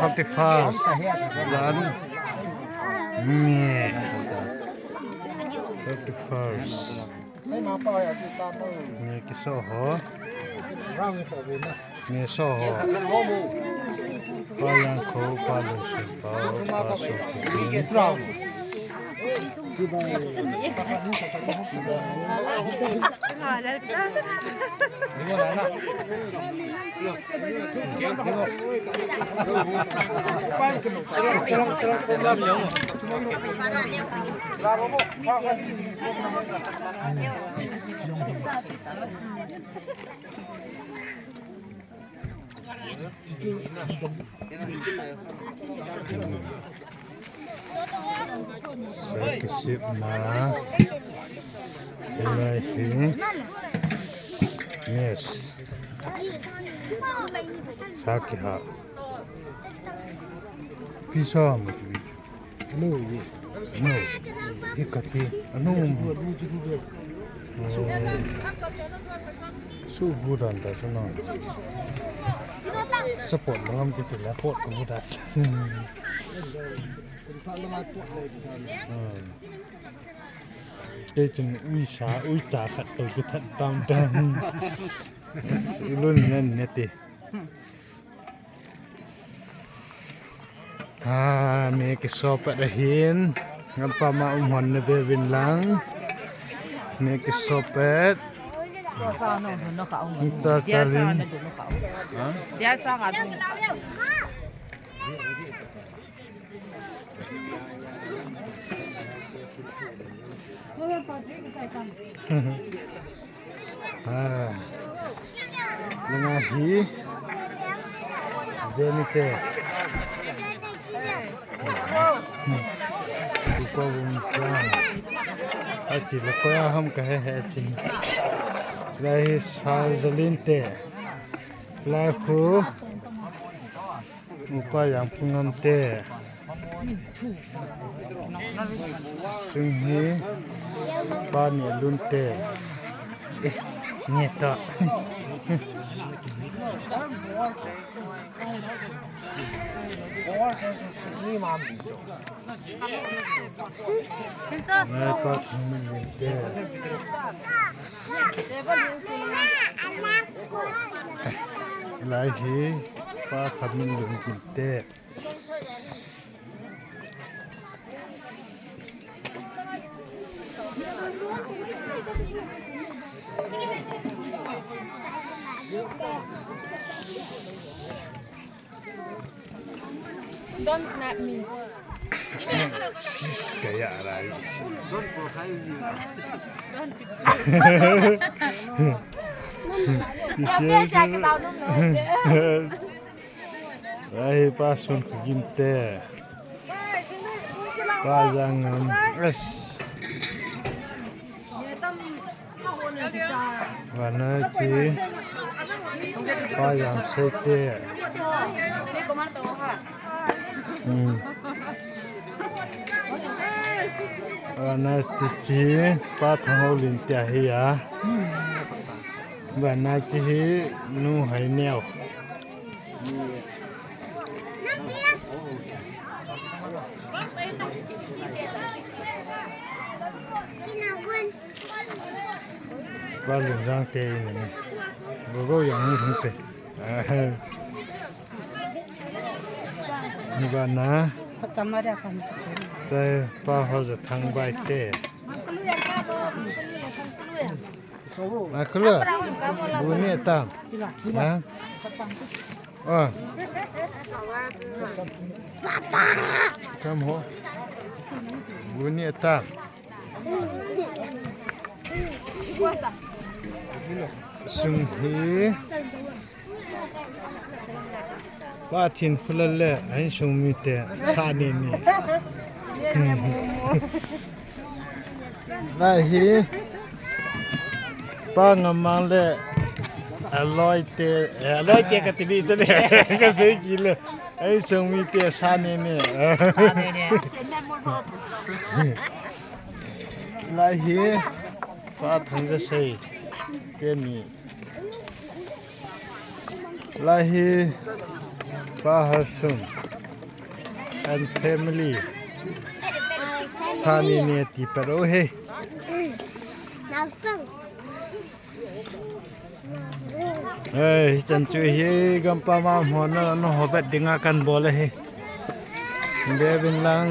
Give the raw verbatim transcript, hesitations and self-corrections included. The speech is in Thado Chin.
Thirty-first. Jan. May. Thirty-first. May kiso ho. May so ho. Pa Jangkho, Pa Lungsun, Pa, Pa Sungkho. Sa kisipna. Hilai hi. Yes. Sa kiha. Pisa mo chu. Ano ye? Ano? Hikati. Ano? Su buran ta su no. Support ngam ti ti la pot ko buran. Kei chun ui sa, ui cha khat ko ki that tam tam. Ilun nen ne ti. Ah, may kiso pat ahin. Ngampa ma um hon na be vin lang. May kiso pat. Ni cha cha rin. Ha? Ah. Langa hi Jenny te. Kupa bum sang. Achi la koya ham kahe he achi. Lai hi Sal Jalin te. Lai khu. Upa Jangphungam te. Sung hi Pa Nelun te. Eh, nge ta. Nge Pa Thangminlun te. Lai hi Pa Khaminlun kin te. Don't snap me. Sis, kaya rai. Don't profile me. Don't picture. Isi. Ahi Pa Sun Kagin te. Pa Jangam. Yes. Vana chi. Pa Jangseite. Hmm. Vana chi chi. Pa Thanghoulin te ahi a. Vana chi hi Nu Haineo. Pa Lunjang te in ni. Gogo yang ni hung te. Ni vana. Chai Pa Hojathang bai te. Akulu, buni tam. Ha? Oh. Kam ho. Buni tam. Sung hi. Pa Thinphulal le a insung mite sa ni ni. Lai hi Pa Ngamang le a loite, eh, a loite ka ti di chale, ka sei kile. A insung mite sa ni ni. Lai hi Pa Thangjasei te ni. Lai hi Pa Harsung and family. Sani ne ti paro he. Hey, chan chu hi gampa ma mo na no hobet dinga kan bol he. Bebin lang.